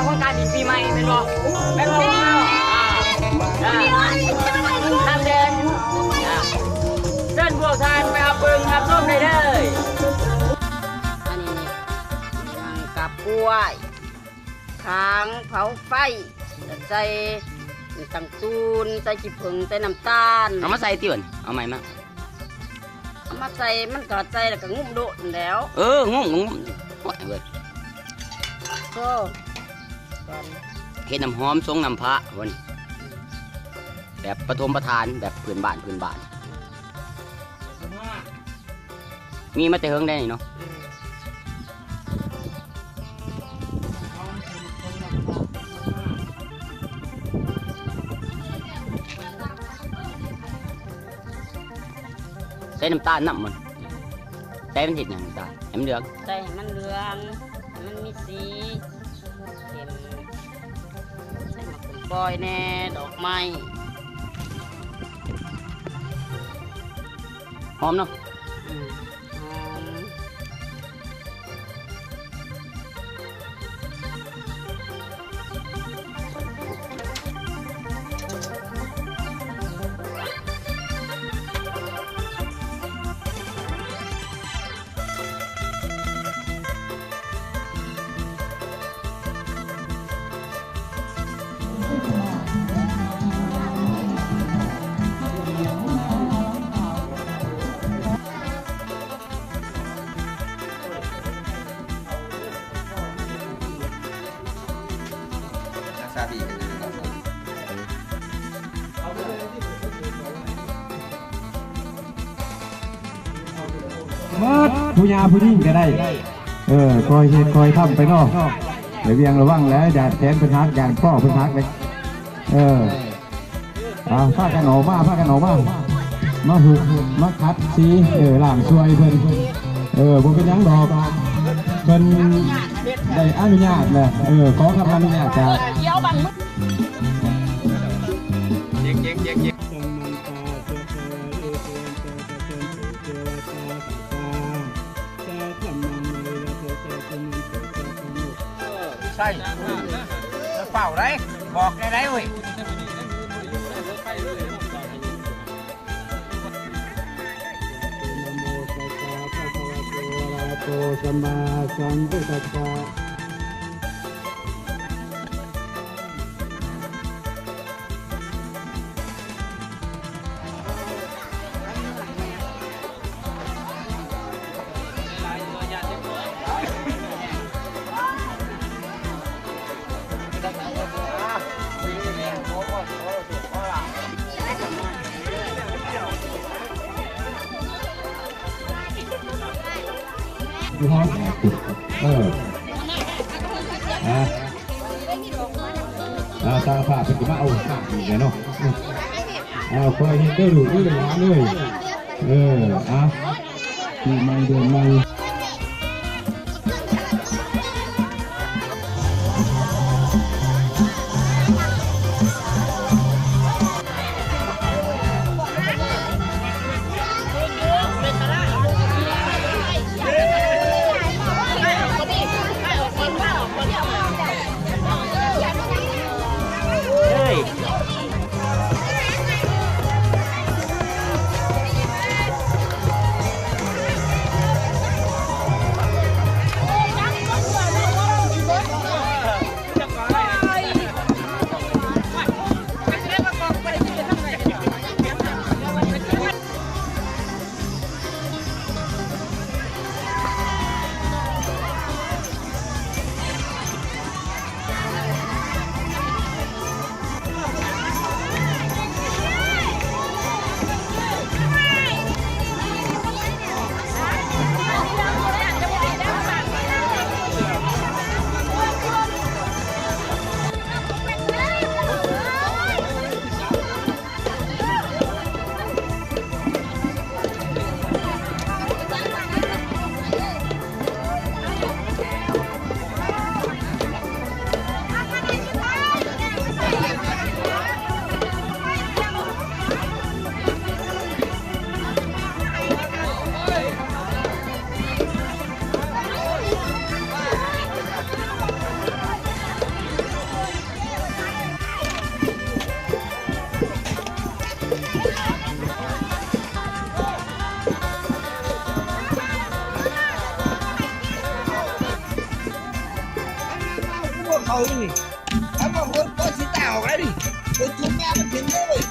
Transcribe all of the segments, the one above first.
ຂອງການກິນປີໃໝ່ແມ່ນບໍ່? ແມ່ນບໍ່ພວກເຮົາ? ອ່າ ອ່າ ທາງແດນ ອ່າ ເຊີນພວກທ່ານໄປຮັບເບິ່ງຮັບຊົມໄດ້ເລີຍ. ອັນນີ້ຫຍັງ ກາບກ້ວຍ ຄາງເຜົາໄຟ ໃສ່ຕັງຕູນ ໃສ່ຂີ້ເຜິ້ງ ໃສ່ນ້ຳຕານ. ເອົາມາໃສ່ຕິ ເອົາໃໝ່ມາ. ເອົາມາໃສ່ ມັນກໍໃສ່ແລ້ວກໍງຸ້ມໂດດຫັ້ນແຫຼ້ວ. ເອີ ງຸ້ມ ງຸ້ມ ໂອ້ຍ ເວີ້ຍ ໂອ້ ເຮັດນ້ຳຫອມສົງນ້ຳພະ ເພິ່ນ ແບບປະຖົມປະທານ ແບບພື້ນບ້ານ ພື້ນບ້ານ. ມີມາແຕ່ເຫິງແດ່ນີ້ເນາະ. ໃສ່ນ້ຳຕານນຳມັນ ໃສ່ມັນເຮັດຫຍັງ ນ້ຳຕານໃຫ້ມັນເຫຼືອງ? ໃສ່ໃຫ້ມັນເຫຼືອງ ໃຫ້ມັນມີສີເຂັ້ມ. ໃສ່ໝາກກົມປອຍແດ່ ດອກໄມ້ ຫອມເນາະ. ອືມ ຫອມ. ໝົດ ຜູ້ຍາຜູ້ຍິງກໍໄດ້ ເອີ ຄ່ອຍເຮັດຄ່ອຍທຳໄປເນາະ ລະວຽງລະວັງແຫຼະ ຢ້ານແຂນເພິ່ນຫັກ ຢ້ານຄໍເພິ່ນຫັກເດ້ ເອີ. ອ່າ ພາກັນອອກມາ ພາກັນອອກມາ ມາຫຸກ ມາຂັດສີ ເອີ ລ້າງຊ່ວຍເພິ່ນ ເອີ ບໍ່ເປັນຫຍັງດອກ ເພິ່ນໄດ້ອະນຸຍາດແຫຼະ ເອີ ຂໍຄຳອະນຸຍາດຈາກ ໃສ່ ເຝົ້າໄດ໋ ບອກແດ່ໄດ໋ເວີຍ. ນະໂມຕັດສະ ພະຄະວະໂຕ ອະລະຫະໂຕ ສຳມາສຳພຸດທັດສະ. ເອີ ນະ ອ່າ ຊ່າງພາບເພິ່ນກໍມາເອົາຂ້າງນີ້ແຫຼະເນາະ. ເອົາ ຄ່ອຍເຮັດເດີລູກເອີຍ ຫຼານເອີຍ. ເອີ ອ່າ ປີໃໝ່ເດືອນໃໝ່. ນີ້ ເອົາມາໂຫດ ກໍຊິຕາຍອອກແລ້ວນີ້ ໂອ ຈຸມມາມັນເຫັນເລີຍ.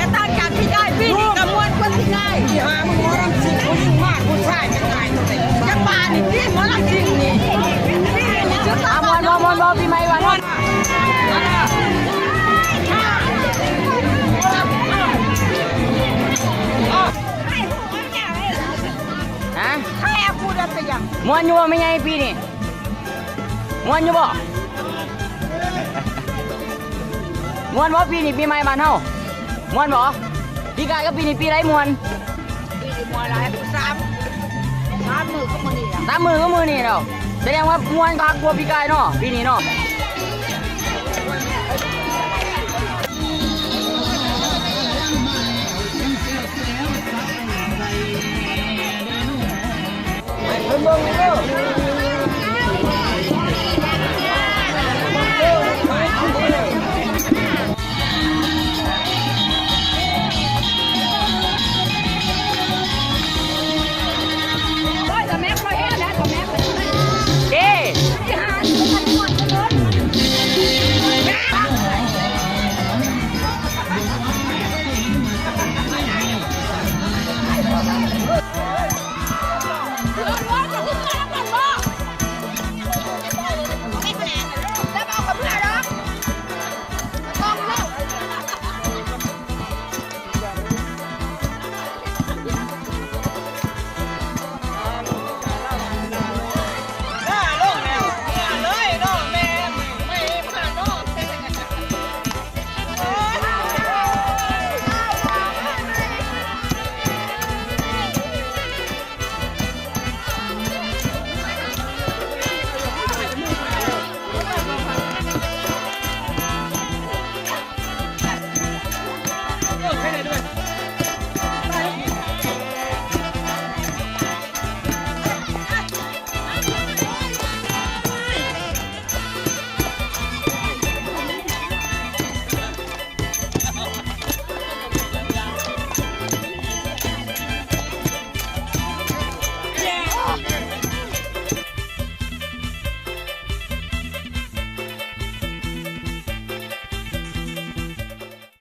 ກະຕັ້ງການທີ່ໄດ້ ປີນີ້ກະມ່ວນກວ່າທີ່ໄດ້. ອີ່ຫ່າ ມຶງໝໍລຳຊິງຜູ້ຍິງມາກ ຜູ້ຊາຍຈັກຫຼາຍ ຈັກປານນີ້ຕິ ໝໍລຳຊິງນີ້. ອ່າ ມ່ວນບໍ່ ມ່ວນບໍ່ ປີໃໝ່ວ່າ ຮະ? ມ່ວນຢູ່ບໍ່ແມ່ໃຫຍ່ປີນີ້? ມ່ວນຢູ່ບໍ່? ມ່ວນບໍ່ ປີນີ້ປີໃໝ່ບ້ານເຮົາ? ມ່ວນບໍ່? ປີກາຍກັບປີນີ້ປີໃດມ່ວນ? ປີນີ້ມ່ວນຫຼາຍ ສາມ ສາມມື້ກັບມື້ນີ້ລະ ສາມມື້ກັບມື້ນີ້ແລ້ວ. ສະແດງວ່າມ່ວນຄັກກວ່າປີກາຍເນາະ ປີນີ້ເນາະ. ໄປເບິ່ງເດີ.